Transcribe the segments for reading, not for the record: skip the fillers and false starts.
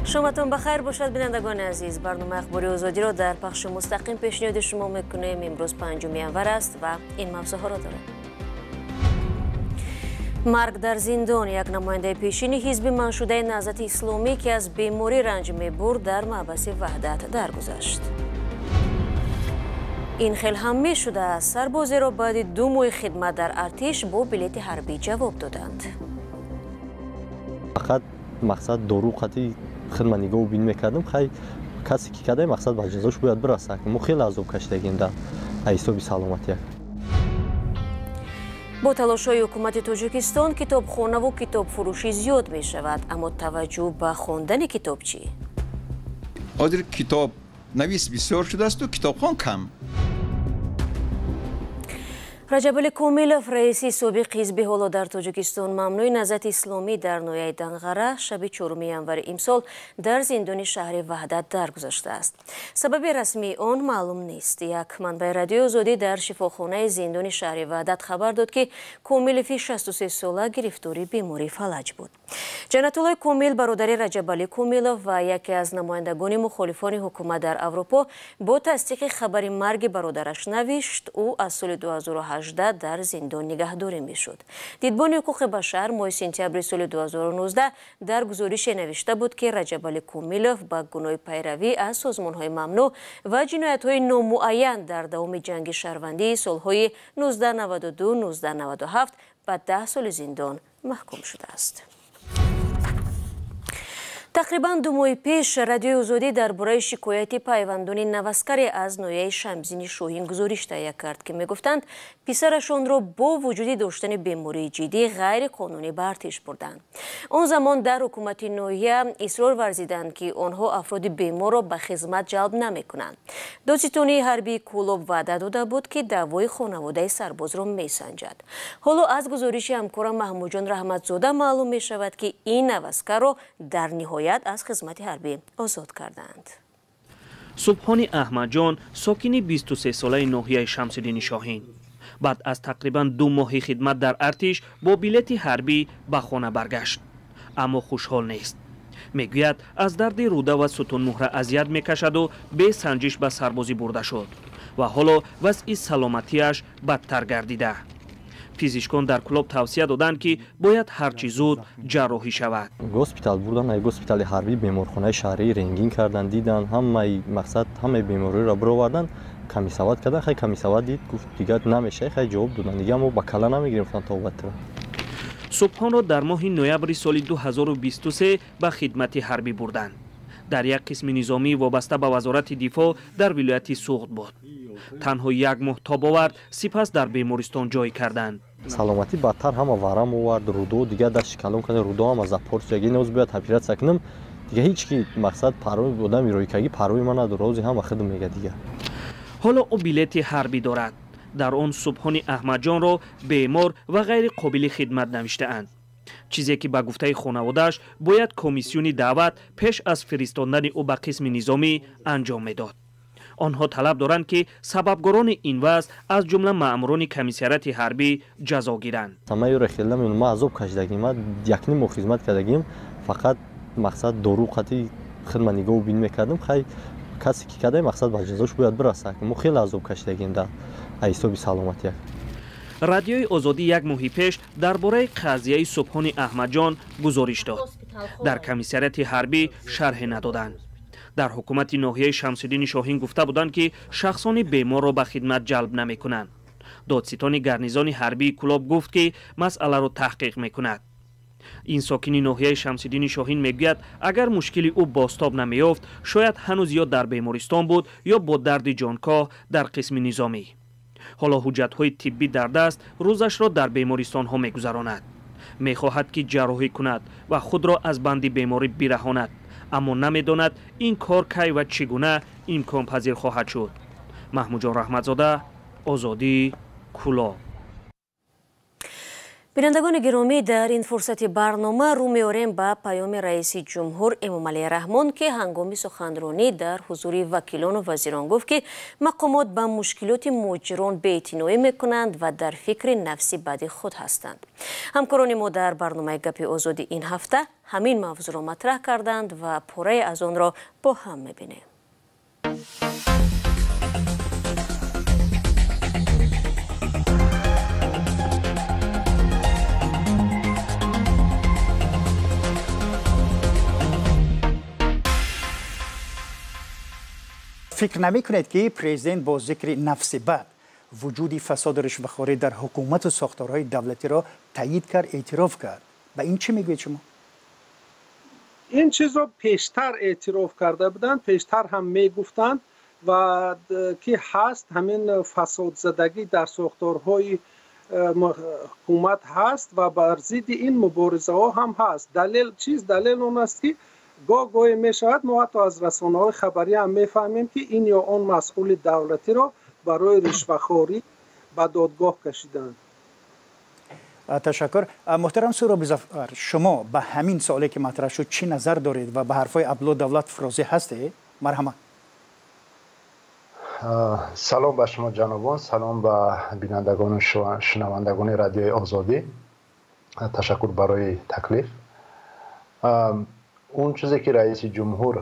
Шоматон ба хайр бошад, бинандагони азиз. Барномаи Ахбори Озодиро дар пахши мустақим пешниҳоди шумо мекунем. Имрӯз 5 январ аст ва ин мавзӯъҳоро дорем. Марг дар зиндон. Як намояндаи пешини ҳизби манъшудаи Наҳзати Исломӣ, ки аз беморӣ ранҷ мебурд, дар маҳбаси Ваҳдат даргузашт. Ин хел ҳам мешудааст. Сарбозеро баъди 2 моҳи хидмат дар артиш бо билети ҳарбӣ ҷавоб доданд. Фақат мақсад дору қатӣ хидмат нигоҳу бин мекардам. Хай, касе ки кадай, мақсад ба ҷазош бояд бирасад. Мо хеле азоб кашидагем дар ҳисоби саломатия. Бо талошҳои ҳукумати Тоҷикистон китобхонаву китобфурӯшӣ зиёд мешавад, аммо таваҷҷӯҳ ба хондани китоб чӣ? Ҳозир китоб навис бисёр шудаасту китобхон кам. Раҷабали Комилов, раиси собиқи ҳизби ҳоло дар Тоҷикистон мамнӯи Наҳзати Исломӣ, дар ноҳияи Данғара шаби 4 январи имсол дар зиндони шаҳри Ваҳдат даргузаштааст. Сабаби расмии он маълум нест. Як манбаи Радиои Озодӣ дар шифохонаи зиндони шаҳри Ваҳдат хабар дод, ки Комилови 63 сола гирифтори бемории фалаҷ буд. Ҷаннатуллои Комил, бародари Раҷабали Комилов ва яке аз намояндагони мухолифони ҳукумат дар Аврупо, бо тасдиқи хабари марги бародараш навишт: ӯ аз соли 2018 дар зиндон нигаҳдорӣ мешуд. Дидбони ҳуқуқи башар моҳи сентябри соли 2019 дар гузорише навишта буд, ки Раҷабали Комилов ба гуноҳи пайравӣ аз созмонҳои мамнӯъ ва ҷиноятҳои номуайян дар давоми ҷанги шаҳрвандии солҳои 1992-1997 ба 10 соли зиндон маҳкум шудааст. Тақрибан 2 моҳи пеш Радиои Озодӣ дар бораи шикояти пайвандони наваскаре аз ноҳияи Шамсиддини Шоҳин гузориш таҳия кард, ки мегуфтанд, писарашонро бо вуҷуди доштани бемории ҷиддӣ ғайриқонунӣ ба артиш бурданд. Он замон дар ҳукумати ноҳия исрор варзиданд, ки онҳо афроди беморро ба хизмат ҷалб намекунанд. Додситонии ҳарбии Кӯлоб ваъда дода буд, ки даъвои хонаводаи сарбозро месанҷад. Ҳоло аз гузориши ҳамкорам Маҳмудҷон Раҳматзода маълум мешавад, ки ин наваскарро дар ниҳоят аз хизмати ҳарбӣ озод карданд. Субҳони Аҳмадҷон, сокини 23-солаи ноҳияи Шамсиддини Шоҳин, баъд аз тақрибан 2 моҳи хидмат дар артиш бо билети ҳарбӣ ба хона баргашт, аммо хушҳол нест. Мегӯяд, аз дарди рӯда ва сутунмуҳра азият мекашаду бесанҷиш ба сарбозӣ бурда шуд ва ҳоло вазъи саломатиаш бадтар гардида. Физишкон дар Кӯлоб тавсия доданд, ки бояд ҳарчи зуд ҷарроҳӣ шавад. Госпитал бурдан, ай госпитали ҳарбӣ беморхонаи шаҳрии рентген кардан, дидан, ҳамаи мақсад, ҳамаи бемориро бировардан, комиссават кардан. Хай, комиссават дид, гуфт, дигар намешавад. Хай, ҷавоб додан, дигар мо ба кала намегирем, гуфтан то. Субҳонро дар моҳи ноябри соли 2023 ба хидмати ҳарбӣ бурданд. Дар як қисми низомӣ вобаста ба Вазорати дифоъ дар вилояти Суғд буд. Танҳо 1 моҳ тоб овард, сипас дар бемористон ҷой карданд. Саломатӣ бадтар, ҳама варам овард, рудо дигар дасти калон карда, рудо ҳама запор шуд. Ноз бояд оператсия кунам, дигар ҳеҷ ки мақсад парвои одами роикагӣ парвои ман надорад, рози ҳама хидм мега дигар. Ҳоло ӯ билети ҳарбӣ дорад. Дар он Субҳони Аҳмадҷонро бемор ва ғайриқобили хидмат навиштаанд. Чизе ки ба гуфтаи хонаводааш бояд комиссиони даъват пеш аз фиристодани ӯ ба қисми низомӣ анҷом медод. Онҳо талаб доранд, ки сабабгорони ин вазъ, аз ҷумла маъмурони комиссариати ҳарбӣ, ҷазо гиранд. Ман ёро хел намедонам, ман азоб кашидагим, ман 1,5 моҳ хизмат кардагим, фақат мақсад дору қатӣ хидмат нигоҳу бин мекардам. Хай, касе ки кадай, мақсад ба ҷазош бояд бирасад. Мо хеле азоб кашидагем дар ҳисоби саломатия. Радиои Озодӣ 1 моҳи пеш дар бораи қазияи Субҳони Аҳмадҷон гузориш дод. Дар комиссариати ҳарбӣ шарҳе надоданд. Дар ҳукумати ноҳияи Шамсиддини Шоҳин гуфта буданд, ки шахсони беморро ба хидмат ҷалб намекунанд. Додситони гарнизони ҳарбии Кӯлоб гуфт, ки масъаларо таҳқиқ мекунад. Ин сокини ноҳияи Шамсиддини Шоҳин мегӯяд, агар мушкили ӯ бозтоб намеёфт, шояд ҳанӯз ё дар бемористон буд, ё бо дарди ҷонкоҳ дар қисми низомӣ. Ҳоло ҳуҷҷатҳои тиббӣ дар даст, рӯзашро дар бемористонҳо мегузаронад. Мехоҳад, ки ҷарроҳӣ кунад ва худро аз банди беморӣ бираҳонад, аммо намедонад, ин кор кай ва чӣ гуна имконпазир хоҳад шуд. Маҳмудҷон Раҳматзода, Озодӣ, Кӯлоб. Бинандагони гиромӣ, дар ин фурсати барнома рӯ меорем ба паёми раиси ҷумҳур Эмомалӣ Раҳмон, ки ҳангоми суханронӣ дар ҳузури вакилону вазирон гуфт, ки мақомот ба мушкилоти муҳоҷирон беэътиноӣ мекунанд ва дар фикри нафси бади худ ҳастанд. Ҳамкорони мо дар барномаи Гапи Озодӣ ин ҳафта ҳамин мавзӯъро матраҳ карданд ва пурраи аз онро бо ҳам мебинем. Фикр намекунед, ки президент бо зикри нафси бад вуҷуди фасоду ришвахорӣ дар ҳукумату сохторҳои давлатиро таъйид кард, эътироф кард? Ба ин чӣ мегӯед шумо? Ин чизро пештар эътироф карда буданд, пештар ҳам мегуфтанд ва ки ҳаст ҳамин фасодзадагӣ дар сохторҳои ҳукумат ҳаст ва бар зидди ин муборизаҳо ҳам ҳаст. Далел чиз? Далел он аст, ки гоҳ гоҳе мешавад, мо ҳатто аз расонаҳои хабарӣ ҳам мефаҳмем, ки ин ё он масъули давлатиро барои ришвахорӣ ба додгоҳ кашиданд. Ташаккур. Муҳтарам Суҳроби Зафар, шумо ба ҳамин суоле, ки матраҳ шуд, чӣ назар доред ва ба ҳарфҳои Абдулло Давлатов розӣ ҳастед? Марҳамат. Салом ба шумо ҷанобон, салом ба бинандагону шунавандагони Радиои Озодӣ. Ташаккур барои таклиф. Он чизе, ки раиси ҷумҳур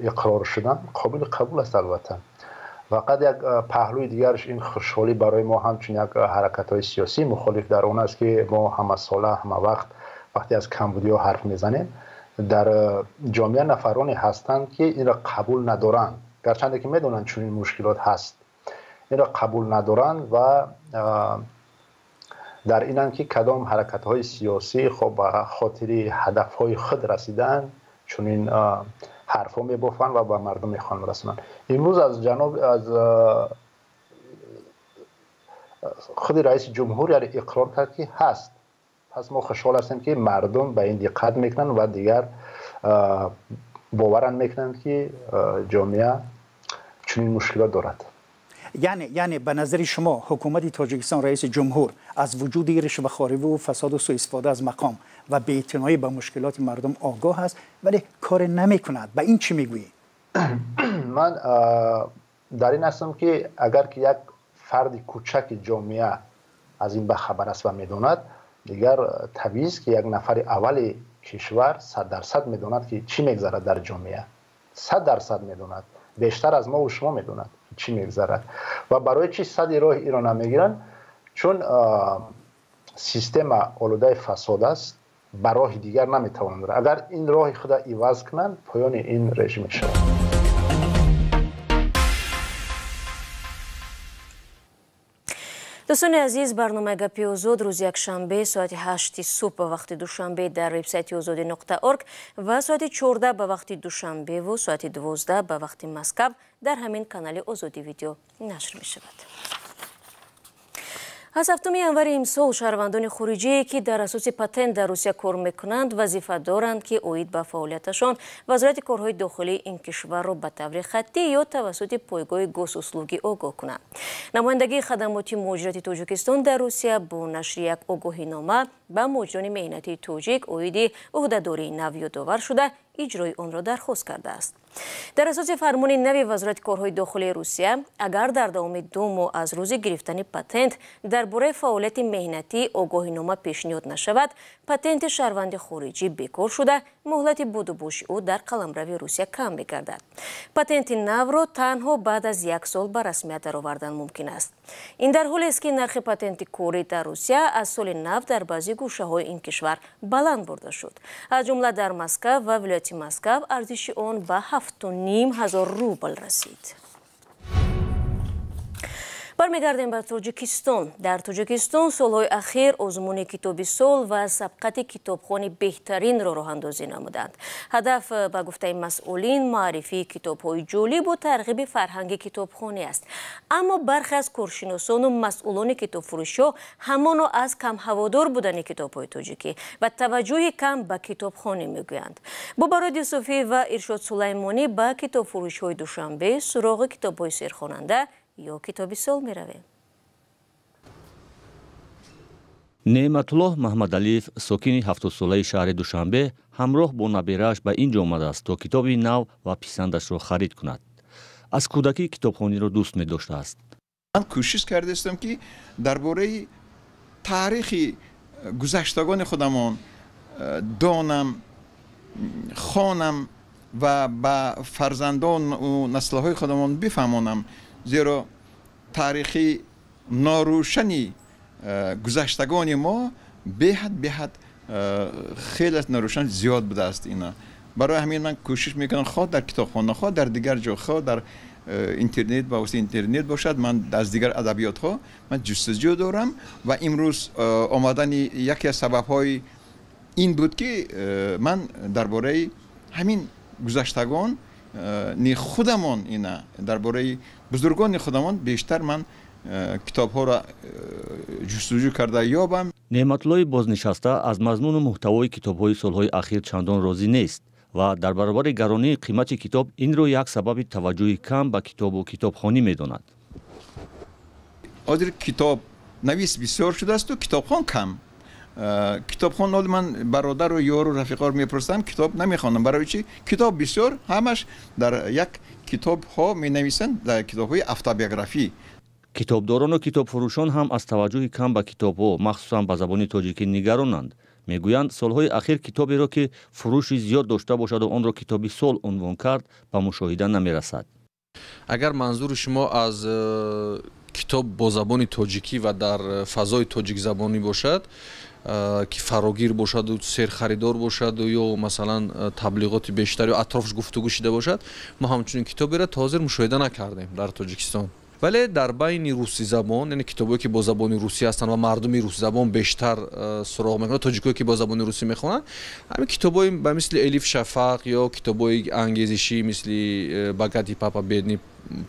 иқрор шуданд, қобили қабул аст, албатта. Фақат як паҳлӯи дигараш ин хушҳолӣ барои мо ҳамчун як ҳаракатҳои сиёсӣ мухолиф дар он аст, ки мо ҳамасола, ҳамавақт вақте аз камбудиҳо ҳарф мезанем, дар ҷомеа нафароне ҳастанд, ки инро қабул надоранд, гарчанде ки медонанд чунин мушкилот ҳаст, инро қабул надоранд ва дар инанд, ки кадом ҳаракатҳои сиёсӣ хоб ба хотири ҳадафҳои худ расидан чунин ҳарфҳо мебофанд ва ба мардум мехоҳанд расонанд. Имрӯз аз ҷаноб аз худи раиси ҷумҳур яъне иқрор кард, ки ҳаст. Пас мо хушҳол ҳастем, ки мардум ба ин диққат мекунанд ва дигар боваранд мекунанд, ки ҷомеа чунин мушкилот дорад. Яъне ба назари шумо ҳукумати Тоҷикистон, раиси ҷумҳур аз вуҷуди ришвахориву фасоду суистифода аз мақом ва беэътиноӣ ба мушкилоти мардум огоҳ аст, вале коре намекунад. Ба ин чӣ мегӯӣ? Ман дар ин ҳастам, ки агар ки як фарди кӯчаки ҷомеа аз ин бахабар аст ва медонад, дигар табиист, ки як нафари аввали кишвар 100% медонад, ки чӣ мегзарад дар ҷомеа. 100% медонад, бештар аз мову шумо медонад, чӣ мегзарад. Ва барои чӣ сади роҳи инро намегиранд? Чун система олудаи фасод аст, ба роҳи дигар наметавонанд. Агар ин роҳи худа иваз кунанд, поёни ин режим мешавад. Дӯстони азиз, барномаи Гапи Озод рӯзи якшанбе соати 8 субҳ ба вақти Душанбе дар вебсайти озодӣ.орг ва соати 14 ба вақти Душанбеву соати 12 ба вақти Москав дар ҳамин канали Озодӣ видео нашр мешавад. Аз 7 январи имсол шаҳрвандони хориҷие, ки дар асоси патент дар Русия кор мекунанд, вазифа доранд, ки оид ба фаъолияташон Вазорати корҳои дохилии ин кишварро ба таври хаттӣ ё тавассути пойгоҳи госуслуги огоҳ кунанд. Намояндагии хадамоти муҳоҷирати Тоҷикистон дар Русия бо нашри як огоҳинома ба муҳоҷирони меҳнатии тоҷик оиди ӯҳдадории нав ёдовар шуда, иҷрои онро дархост кардааст. Дар асоси фармони нави Вазорати корҳои дохилии Русия, агар дар давоми 2 моҳ аз рӯзи гирифтани патент дар бораи фаъолияти меҳнатӣ огоҳинома пешниҳод нашавад, патенти шаҳрванди хориҷӣ бекор шуда, муҳлати будубоши ӯ дар қаламрави Русия кам мегардад. Патенти навро танҳо баъд аз 1 сол ба расмият даровардан мумкин аст. Ин дар ҳолест, ки нархи патенти корӣ дар Русия аз соли нав дар баъзе гӯшаҳои ин кишвар баланд бурда шуд. Аз ҷумла дар Москав ва вилояти Москав арзиши он ба 7,5 ҳазор рубл расид. Бармегардем ба Тоҷикистон. Дар Тоҷикистон солҳои ахир озмуни китоби сол ва сабқати китобхони беҳтаринро роҳандозӣ намуданд. Ҳадаф, ба гуфтаи масъулин, маърифии китобҳои ҷолибу тарғиби фарҳанги китобхонӣ аст. Аммо бархе аз коршиносону масъулони китобфурӯшиҳо ҳамоно аз камҳаводор будани китобҳои тоҷикӣ ва таваҷҷӯҳи кам ба китобхонӣ мегӯянд. Бобарод Юсуфӣ ва Иршод Сулаймонӣ ба китобфурӯшиҳои Душанбе суроғи китобҳои серхонанда ё китоби сол меравем. Неъматуллоҳ Маҳмадалиев, сокини 70-солаи шаҳри Душанбе, ҳамроҳ бо наберааш ба ин ҷо омадааст, то китоби нав ва писандашро харид кунад. Аз кӯдакӣ китобхониро дӯст медоштааст. Ман кӯшиш кардаистам, ки дар бораи таърихи гузаштагони худамон донам, хонам ва ба фарзандону наслҳои худамон бифаҳмонам, зеро таърихи норӯшани гузаштагони мо беҳад хеле норӯшан зиёд будааст. Ина барои ҳамин ман кӯшиш мекунам, хоҳ дар китобхона, хоҳ дар дигар ҷо, хоҳ дар интернет, ба воситаи интернет бошад, ман аз дигар адабиётҳо ман ҷустуҷӯ дорам. Ва имрӯз омадани яке аз сабабҳои ин буд, ки ман дар бораи ҳамин гузаштагон худамон, ина дар бораи бузургони худамон бештар ман китобҳоро ҷустуҷӯ карда ёбам. Неъматуллои бознишаста аз мазмуну муҳтавои китобҳои солҳои ахир чандон розӣ нест ва дар баробари гаронии қимати китоб инро як сабаби таваҷҷӯҳи кам ба китобу китобхонӣ медонад. Ҳозир китоб навис бисёр шудаасту китобхон кам. Китобхон ҳол ман бародару ёру рафиқоро мепурсам, китоб намехонам. Барои чӣ? Китоб бисёр, ҳамаш дар як китобҳо менависанд, дар китобҳои автобиографӣ. Китобдорону китобфурӯшон ҳам аз таваҷҷӯҳи кам ба китобҳо, махсусан ба забони тоҷикӣ, нигаронанд. Мегӯянд, солҳои ахир китоберо, ки фурӯши зиёд дошта бошаду онро китоби сол унвон кард, ба мушоҳида намерасад. Агар манзури шумо аз китоб бо забони тоҷикӣ ва дар фазои тоҷикзабонӣ бошад, ки фарогир бошаду серхаридор бошаду ё масалан таблиғоти бештар ё атрофш гуфтугӯ шида бошад, мо ҳамчунин китоберо то ҳозир мушоҳида накардем дар Тоҷикистон. Вале дар байни русизабон, яъне китобое ки бо забони русӣ ҳастанд ва мардуми русизабон бештар суроғ мекунанд, тоҷикое ки бо забони русӣ мехонанд, ҳамин китобҳои ба мисли Элиф Шафақ ё китобҳои ангезишӣ мисли «Богатый папа, бедный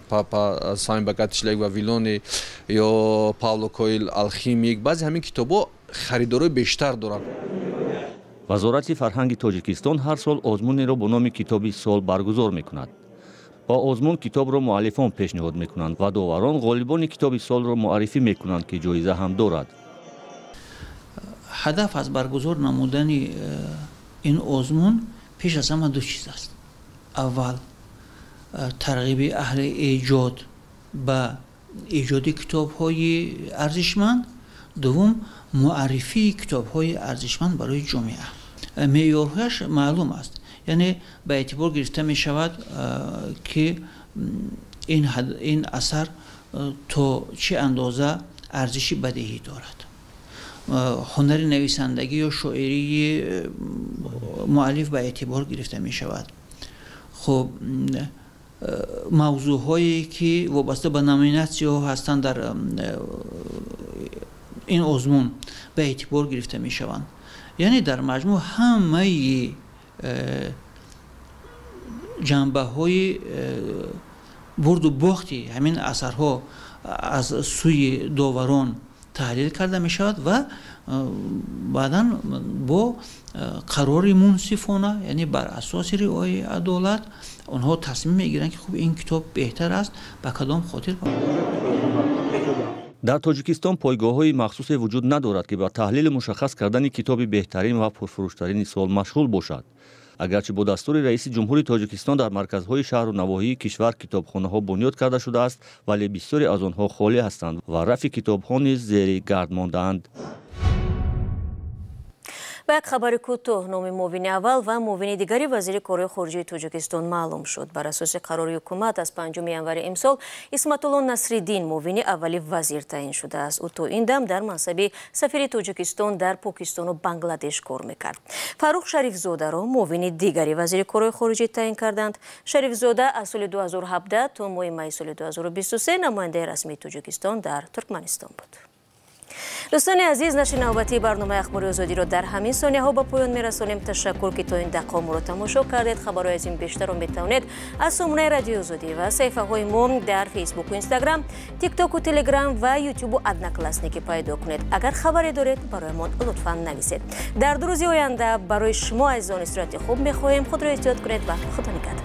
папа», «Самый богатый человек в Вавилоне» ё Пауло Коэльо «Алхимик», баъзе ҳамин китобҳо харидорои бештар доранд. Вазорати фарҳанги Тоҷикистон ҳар сол озмунеро бо номи «Китоби сол» баргузор мекунад. Ба озмун китобро муаллифон пешниҳод мекунанд ва доварон ғолибони китоби солро муаррифӣ мекунанд, ки ҷоиза ҳам дорад. Ҳадаф аз баргузор намудани ин озмун пеш аз ҳама ду чиз аст. Аввал, тарғиби аҳли эҷод ба эҷоди китобҳои арзишманд, дуввум, муаррифии китобҳои арзишманд барои ҷомеа. Меъёрҳояш маълум аст, яъне ба эътибор гирифта мешавад, ки ин асар то чӣ андоза арзиши бадеҳӣ дорад, ҳунари нависандагӣ ё шоирии муаллиф ба эътибор гирифта мешавад. Хуб, мавзӯъҳое ки вобаста ба номинатсияҳо ҳастанд, дар ин озмун ба эътибор гирифта мешаванд. Яъне дар маҷмӯъ ҳамаи ҷанбаҳои бурду бохти ҳамин асарҳо аз сӯи доварон таҳлил карда мешавад ва баъдан бо қарори мунсифона, яъне бар асоси риояи адолат, онҳо тасмим мегиранд, ки хуб, ин китоб беҳтар аст, ба кадом хотир. Дар Тоҷикистон пойгоҳҳои махсусе вуҷуд надорад, ки ба таҳлили мушаххас кардани китоби беҳтарин ва пурфурӯштарини сол машғул бошад. Агарчи бо дастури раиси ҷумҳури Тоҷикистон дар марказҳои шаҳру навоҳии кишвар китобхонаҳо бунёд карда шудааст, вале бисёре аз онҳо холӣ ҳастанд ва рафи китобҳо низ зери гард мондаанд. Ба як хабари кӯтоҳ: номи муовини аввал ва муовини дигари вазири корҳои хориҷии Тоҷикистон маълум шуд. Бар асоси қарори ҳукумат аз 5 январи имсол Исматулло Насриддин муовини аввали вазир таъин шудааст. Ӯ то ин дам дар мансаби сафири Тоҷикистон дар Покистону Бангладеш кор мекард. Фаррух Шарифзодаро муовини дигари вазири корҳои хориҷӣ таъин карданд. Шарифзода аз соли 2017 то моҳи майи соли 2023 намояндаи расмии Тоҷикистон дар Туркманистон буд. Дӯстони азиз, нашри навбатии барномаи Ахбори Озодиро дар ҳамин сонияҳо ба поён мерасонем. Ташаккур, ки то ин дақиқа моро тамошо кардед. Хабарҳои аз ин бештарро метавонед аз сомонаи Радиои Озодӣ ва саҳифаҳои мо дар Фейсбуку, Инстаграм, Тиктоку, Телеграм ва Ютубу Одноклассники пайдо кунед. Агар хабаре доред, бароямон лутфан нависед. Дар 2 рӯзи оянда барои шумо азизон истироҳати хуб мехоҳем. Худро эҳтиёт кунед ва Худо нигаҳдор.